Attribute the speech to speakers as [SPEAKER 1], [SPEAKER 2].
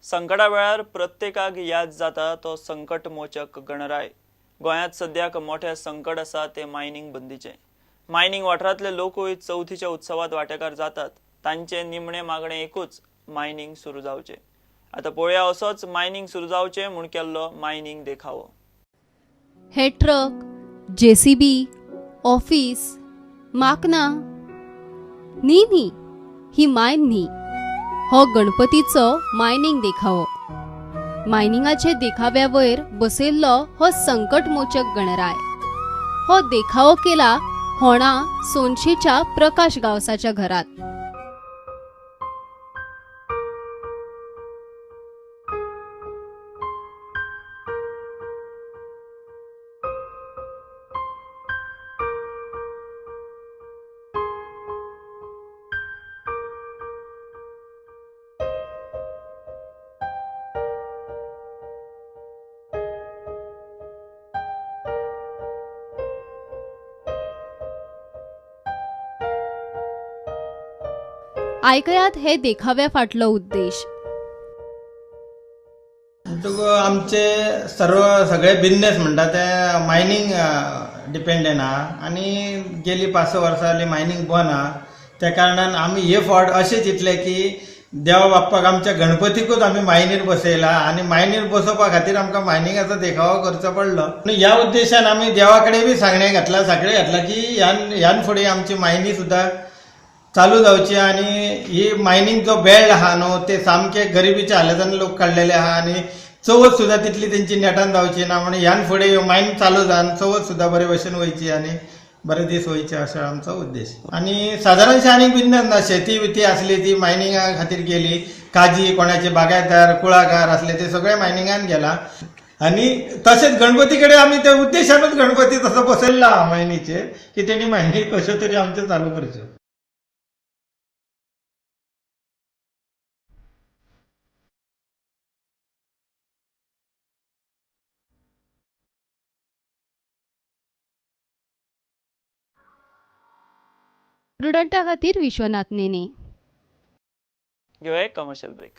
[SPEAKER 1] संकटा वेळार प्रत्येकाक याद जाता तो संकटमोचक गणराय. गोंयांत सद्याक मोठे संकट आसा ते मायनिंग बंदीचें. मायनिंग वाठारांतले लोकूय चवथीच्या उत्सवात वांटेकार जातात. तांचे निमणे मागणें एकूच, मायनिंग सुरू जावचें. आतां पळोवया असोच मायनिंग सुरू जावचें म्हूण केल्लो मायनिंग देखावो.
[SPEAKER 2] हे ट्रक, जेसीबी, ऑफिस, माकनां न्ही न्ही, ही मायन न्ही, हो गणपतीचो मायनिंग देखावो. मायनिंगाचे देखाव्या वयर बसयल्लो हो संकटमोचक गणराय. हो देखावो केला होणा सोनशेच्या प्रकाश गांवसाच्या घरात. आयकयात हे देखाव्या फाटलो उद्देश.
[SPEAKER 3] आमचे सर्व सगळे बिजनेस म्हणटा ते मायनींग डिपेंडंट आहा आनी गेली 5-6 वर्सां जाली मायनींग बंद आहा. त्या कारणान आमी हे फावट अशें चिंतलें की देवा बाप्पाक आमच्या गणपतीकूच आमी मायनीर बसयला आनी मायनीर बसोवपा खातीर आमकां मायनिंगाचो देखावो करचो पडलो. ह्या उद्देशान आमी देवा कडेन बी सांगणें घातलां, सगळें घातलां की ह्यान फुडें आमची मायनी सुद्दां चालू जावची आनी ही मायनिंग जो बेल्ड आहा न्हू ते सामके गरिबीच्या हालतान लोक काडलेले आहा आनी चवथ सुद्दां तितली तेंची नेटान जावची ना म्हणून ह्यान फुडें मायन चालू जावन चवथ सुद्दां बरे भशेन वयची आनी बरे दीस वयचे असो आमचो उद्देश. आनी सादारणशे आनीक बिजनेस ना, शेती बिती आसली ती मायनिंगा खातीर गेली, काजी कोणाचे बागायतदार कुळागार आसले ते सगळे मायनिंगान गेला. आनी तशेंच गणपती कडेन आमी त्या उद्देशानूच गणपती तसो बसयल्लो आहा मायनीचेर की तेणी मायनींग कश्यो तरी आमच्यो चालू करच्यो.
[SPEAKER 2] प्रुडंटा खातीर विश्वनाथ नेने.
[SPEAKER 1] घेवया एक कमर्शियल ब्रेक.